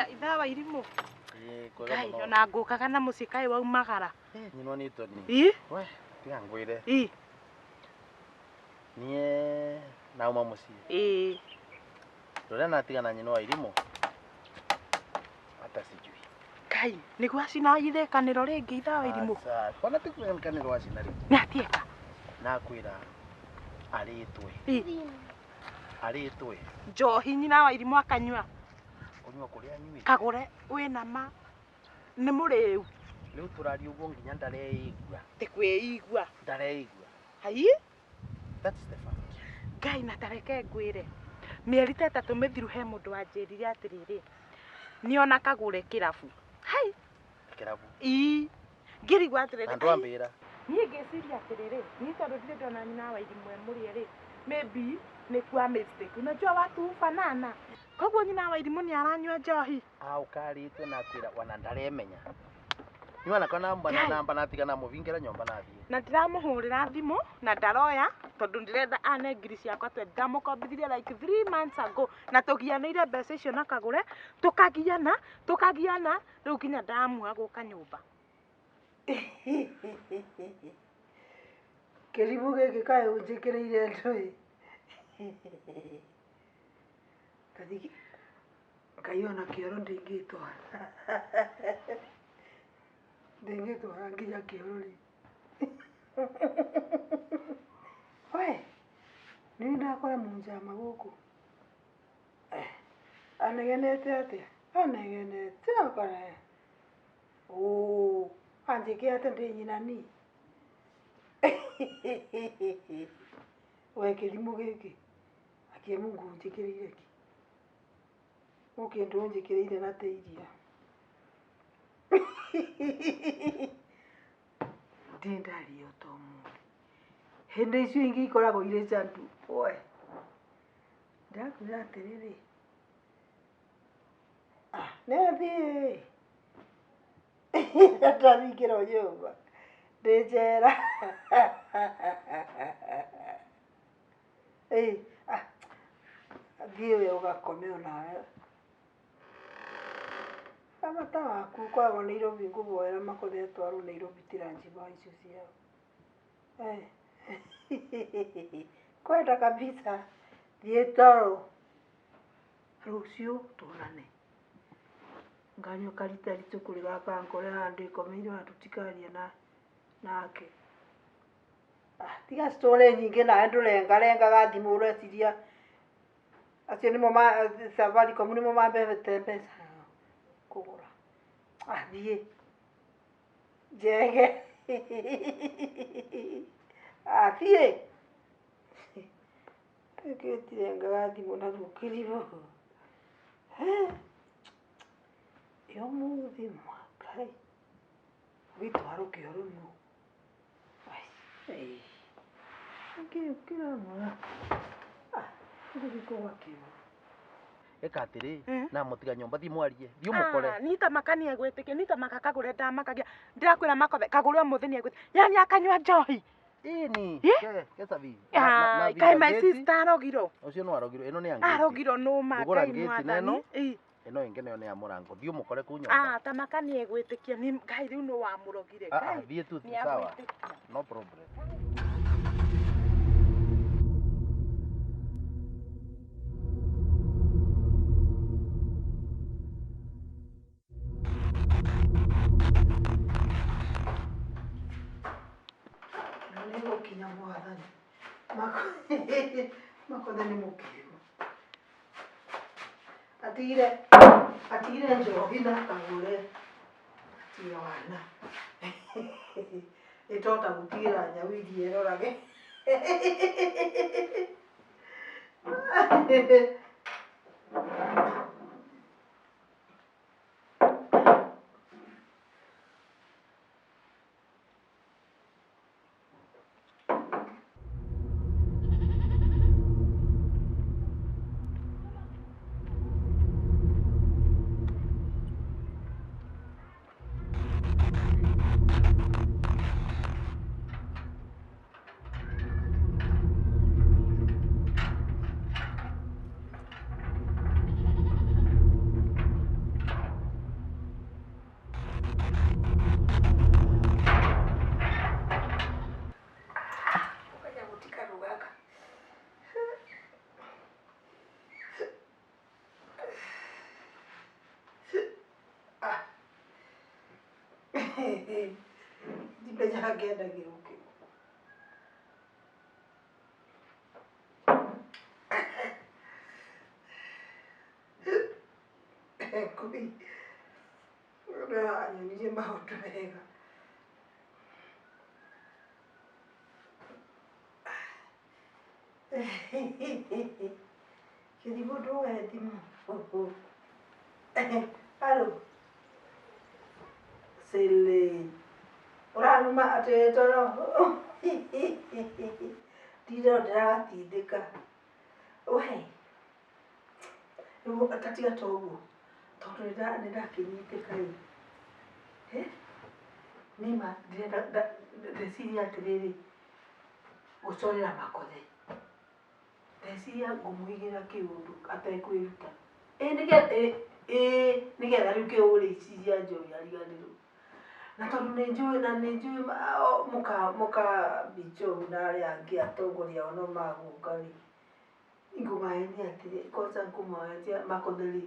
Ithaa wa irimũ. Ĩĩ kwega Ngai mũno. ona ngũkaga na mũciĩ kaĩ waumagara. Nyinwa nĩ Tony. Ĩ? We, tiga ngwĩre. Ĩ. Niĩ nauma mũciĩ. Ĩ. Rũrĩa natiga na nyina wa irimũ. Hata sijui. Ngai nĩguo acina ithĩkanĩro rĩngĩ ithaa wa irimũ. Aca, kwana ti kwĩkanĩrwo acina rĩ. Nĩ atieka. Nakwĩra arĩtwe. Ĩ. Arĩtwe. Njohi nyina wa irimũ akanyua. Kũnyua kũrĩa anyuĩte. Kagũre wĩna ma. Nĩ mũrĩu. Rĩu tũraria ũguo nginya ndareigua. Ti kwĩigua. Ndareigua. Hai? That's the fact. Ngai na tareke ngwĩre. Mĩeri ta ĩtatũ mĩthiru he mũndũ wanjĩrire atĩrĩrĩ. Nĩona kagũre kĩrabu. Hai. Kĩrabu. Ii. Ngĩrigwo atĩrĩrĩ. Na ndwambĩra. Niĩ ngĩciria atĩrĩrĩ, niĩ tondũ ndirĩ ndona nyina wa irimũ e mũrĩe rĩ, maybe nĩ kwa mistake. Unajua watu hufanana. Koguo nyina wa irimũ nĩ aranyua njohi. Aũkarĩtwe na kwĩra wana ndaremenya. Niĩ ona namba na Ngai. namba natiga namũbingĩra nyũmba nathiĩ. Na ndiramũhũrĩra thimũ na ndaroya tondũ ndĩrenda ane ngiri ciakwa twe ndamũkombithirie like 3 months ago na tũgianĩire mbeca icio na kagũre tũkagiana tũkagiana rĩu nginya ndamua gũka nyũmba. Kĩrimũ gĩkĩ kaĩ ũnjĩkĩrĩire ndũĩ. Tathi Ngai ona kĩoro ndingĩtwara. Ndingĩtwara nginya kĩoro rĩ. We, nĩ ndakora mũnjama gũkũ. Anegenete atĩa? Anegenete akara. Oo, anjĩke atĩa ndĩ nyina ni? We kĩrimũ gĩkĩ. Akie Mungu ũnjĩkĩrĩire kĩ? Gũkĩ ndũnjĩkĩrĩire na tĩiria. Ndĩ ndaria ta ũmũthĩ. Hĩndĩ icio ingĩ ikoragwo irĩ candu. We. Ndakwĩra atĩrĩrĩ. Ah, nĩathiĩ. Ndahingĩrwo nyũmba. Ndĩ njera. Ĩ, ah, thiĩ we ũgakome onawe. Bata waku ũkoragwo Nairobi ngũvoera makothe atwarwo Nairobi ti ranjiba icio ciao. Kwenda kabisa. Thiĩ toro. Rũciũ tuonane. Nganyua karita ritũ gaka ngore handũ ĩkomeire ona tũtikaria na nake. Ah, tiga story nyingĩ nawe ndũrengarengaga thimũ ũreciria acio nĩmo ma Safaricom nĩmo mambete mbeca kũgũra. Ah, thiĩ. Njege. Ah, thiĩ. Gĩtirengaga thimũ na rũkĩrimũ. Ĩ ũmũthĩ mwaka ĩ. Ũgĩtwarwo kĩoro nũ? Ai, nĩkĩĩ kĩramũra? Ah, ngũthiĩ kũgũra kĩoro. Ĩka atĩrĩ, namũtiga nyũmba thiĩ mwarie, thiĩ ũmũkore. Ah, niĩ ta maka nĩ egwĩtĩkia, niĩ ta maka kagũre ndamakagia. Ndĩrakwĩra makothe kagũre ũmũthĩ nĩ egwĩtĩkia. Yani akanyua njohi. Ĩni, Ĩ? ke kecabi. Ah, kaĩ my sister arogirwo. Ũcio no arogirwo, ĩno nĩ ya ngĩti. Arogirwo nũ ma Ngũgũra Ngai ngĩti na mwathani. ĩno. Ĩ. Ĩno ĩngĩ nayo nĩ ya mũrango. Thiĩ ũmũkore kũu nyũmba. Ah, ta maka nĩ egwĩtĩkia. Nĩ Ngai rĩu nũ wamũrogire. Ah, ah, Ngai thiĩ tu nĩ sawa. agwĩtĩkia. No problem. Na nĩgũkinya mwathani. Makothe nĩ mũkĩgu. Atigire atigire njohi na kagũre. Atigire wana. Ĩtota gũtigĩra nyau iria ĩrorage. Mũthenya ngendagĩrwo kĩ. Ngui ũranyonirie maũndũ mega. Kĩrimũ ndwoe thimũ. Alo. Sele. Ũranuma atĩ toro. Ndira ndĩragatindĩka. We. Rĩu tatiga ta ũguo. Tondũ nĩndakĩnyitĩka ĩ. Nĩma ndĩrenda ndeciria atĩrĩrĩ, gũcorera makothe. Ndeciria ngũmũigĩra kĩũndũ atekwĩruta. Ĩ nĩgetha ĩ nĩgetha rĩu kĩũrĩ ici cia njohi ariganĩrwo. Na tondũ nĩ njũĩ na nĩ njũĩ mũka Bichou na arĩa angĩ atongoria ao no magũka rĩ, ngũmahenia atĩrĩ, kwanza ngũmahenia makothe rĩ,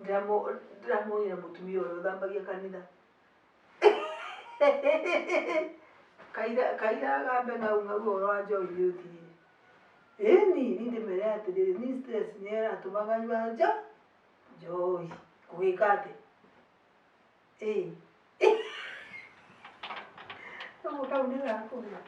ndĩramuonire mũtumia ũrĩa ũthambagia kanitha. Kaira kaira gambe ng'au ng'au ũhoro wa njohi nĩ ũthirire. Ĩni niĩ ndĩmere atĩrĩrĩ, niĩ stress nĩyo ĩratũma nganyua njohi. Ngũgĩka atĩa? Ĩ. Ũguo kau nĩ gakũgĩa.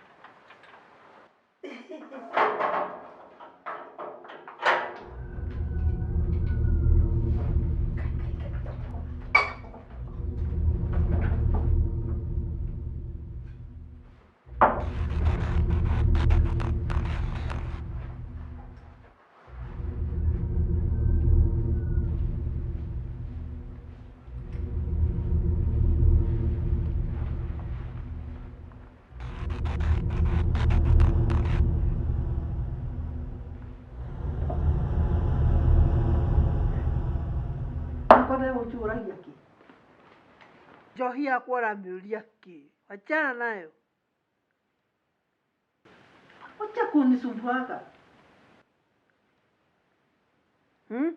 Makothe ũnjũragia kĩ? Njohi yakwa ũramĩũria kĩ? Wachana nayo. Wacha kunisumbuaga. Hmm?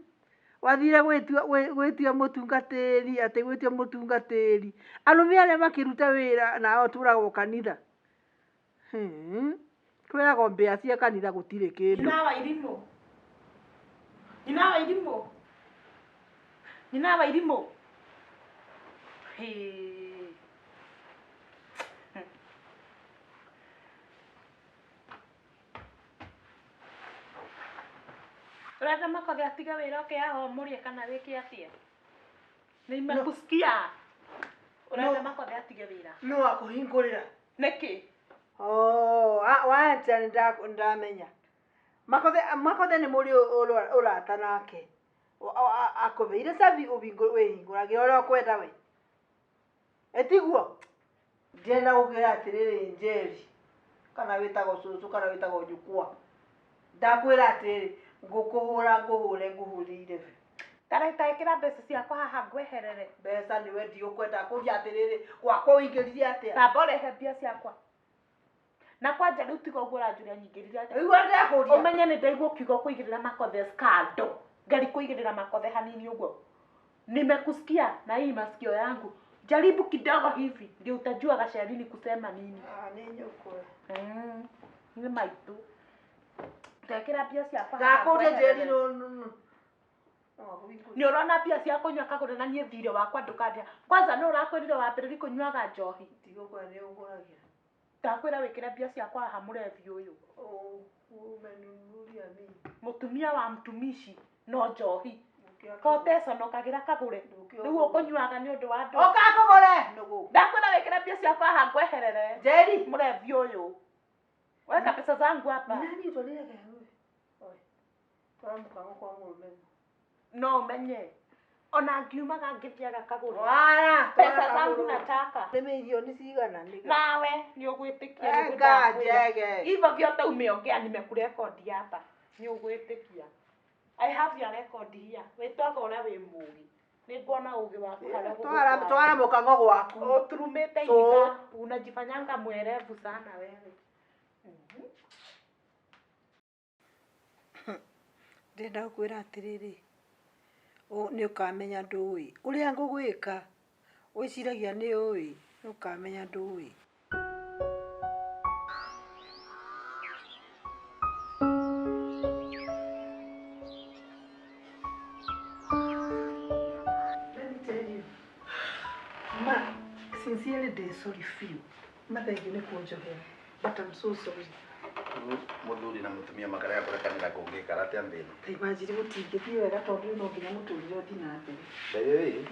Wathire gwĩtua gwĩtua mũtungatĩri atĩ gwĩtua mũtungatĩri. Arũme arĩa makĩruta wĩra nao tũragwo kanitha. Hmm. Twĩragwo mbĩa cia kanitha gũtirĩ kĩndũ. Nyina wa irimũ. Nyina wa irimũ. Nyina wa irimũ. Hĩ. Ũrenda makothe atige wĩra oke haha ũmũrĩe kana wĩke atĩa? Nimekusikia. Ũrenda No. makothe atige wĩra. No akũhingũrĩra. Nĩkĩ? Oh, wacha nĩndamenya. Makothe makothe nĩ mũrĩ ũrata nake. Akũheire cabi wĩhingũragĩra ũrĩa ũkwenda we. Ĩtiguo? Ndĩrenda gũkwĩra atĩrĩrĩ Njeri, kana wĩtagwo cũcũ kana wĩtagwo njukwa. Ndakwĩra atĩrĩrĩ, ngũkũhũra ngũhũre ngũhũrĩire biũ. Tareta ĩkĩra mbeca ciakwa haha ngweherere. Mbeca nĩwe ndigũkwenda kũria atĩrĩrĩ, gwakwa ũingĩrire atĩa? Tamba ũrehe mbia ciakwa. Na kwanja rĩu tiga ũguo ũranjũria nyingĩrire atĩa. Ũigua ndĩrakũria? Ũmenye nĩ ndaigua ũkiuga ũkũigĩrĩra makothe skando. Ngari kũigĩrĩra makothe hanini ũguo. Nimekusikia na hii masikio yangu. Jaribu kidogo hivi ndio utajua Gacheri ni kusema nini. Ah, nĩ nyũkwa. Nĩ maitũ. Tekĩra mbia ciakwa haha Ndakũria Njeri ngweherere. no no no. Nĩ ũrona mbia cia kũnyua kagũre na niĩ thirĩ wakwa ndũkandĩa. Kwanza nĩ ũrakwĩrire wambĩrĩri kũnyuaga njohi. Ndigũkwenda nĩ ũgũragira. Ndakwĩra wĩkĩre mbia ciakwa haha mũrebi ũyũ. Umenunulia mimi. Mũtumia wa mtumishi no njohi. Koteconokagĩra kagũre. Rĩu ũkũnyuaga nĩ ũndũ wa andũ. Ũka kũgũre. Nũgũ. Ndakwĩra wĩkĩre mbia ciakwa haha ngweherere. Njeri. Mũrebi ũyũ. Weka pesa zangu hapa. Ni nani utwarire kewe? Oi. Twara mũkago kwa mũrũme. No ũmenye. Ona ngiumaga ngĩthiaga kagũre. Wara. Pesa zangu nataka. Nĩ mirioni cigana nĩ. Nawe nĩ ũgwĩtĩkia nĩguo Eka ndakwĩra. njege. Hivyo vyote umeongea nimekurekodi hapa. Nĩ ũgwĩtĩkia. I have your record here. Wĩtwaga ũrĩa wĩ mũũgĩ. Nĩ nguona ũũgĩ waku harĩa Twara ũgũgũtwara. twara mũkang'o gwaku. Ũturumĩte So- ihiga. Unajifanyanga mwerevu sana wewe. Ndĩrenda gũkwĩra atĩrĩrĩ, nĩ ũkamenya ndũĩ. Ũrĩa ngũgwĩka, wĩciragia nĩ ũĩ, nĩ ũkamenya ndũĩ. Sincerely ndĩ sorry biũ. Mathengio nĩ kũnjohera. But I'm so sorry. Muthuri na mutumia makarega kũrekanĩra kũngĩkara atĩa thĩ ĩno? Ta imagine gũtingĩthiĩ wega tondũ rĩu no nginya mũtũrĩre ũthiĩ na mbere. By the way,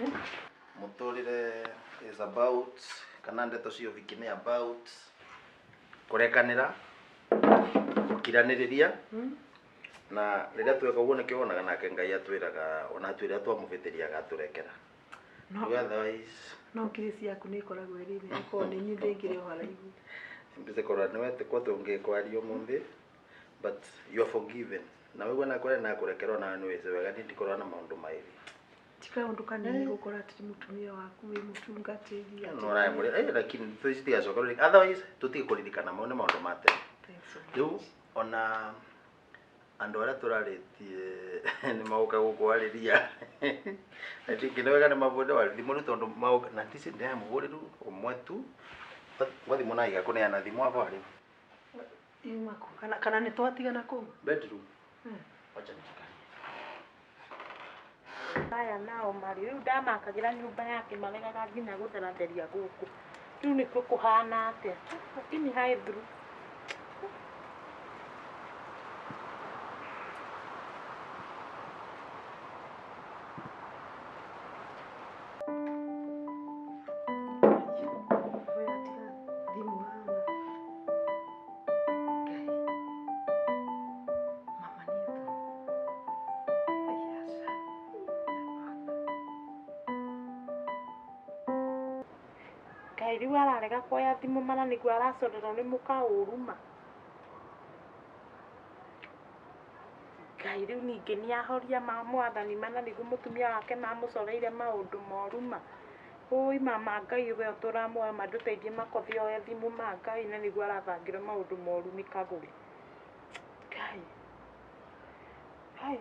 mũtũrĩre is about kana ndeto cia ũhiki nĩ about kũrekanĩra, gũkiranĩrĩria na rĩrĩa tweka ũguo nĩkĩo wonaga nake Ngai atwĩraga ona atwĩra twamũhĩtĩria agatũrekera. No Otherwise no ngiri ciaku nĩ ikoragwo ĩrĩ nene korwo nĩ niĩ ndĩngĩrĩ o haraihu. mbise korwa nĩwe tĩkwa tũngĩkwaria ũmũthĩ, but you are forgiven na wĩguo nakwĩra nakũrekera onawe nĩwĩci wega niĩ ndikoragwo na maũndũ maĩrĩ. Ti kaũndũ kanini gũkorwo atĩ mũtumia waku wĩ mũtungatĩri atĩ- No ũramũrĩ eh, lakini tũici tigacoka rĩngĩ, otherwise tũtige kũririkana mau nĩ maũndũ ma tene. Thanks so much. Rĩu ona andũ arĩa tũrarĩtie nĩ maũka gũkwarĩria. I think nĩ wega nĩ mabũrĩre wa thimũ rĩu tondũ maũka na tici ndĩramũhũrĩru ũmwe tu gwa thimũ na iga kũneana thimũ abo arĩ Yuma kũ? Kana kana nĩ twatigana kũu? Bedroom. Hmm. Wacha nitukarie. Aya nao marĩ rĩu ndamakagĩra nyũmba yake maregaga nginya gũtheratheria gũkũ rĩu nĩkuo kũhana atĩa, lakini haithuru. We atiga thimũ haha. Ngai. Mama nĩ thũ. Ai, aca. Hapana. Ngai rĩu ararega kuoya thimũ mana nĩguo aracorerwo nĩ mũka ũru ma. Ngai rĩu ningĩ nĩahoria ma mwathani mana nĩguo mũtumia wake mamũcoreire maũndũ moru ma. Ũi mama Ngai we ũtũramuoya ma ndũteithie makothi oe thimũ ma Ngai na nĩguo arabangĩrwo maũndũ moru nĩ kagũre. Ngai. Ngai.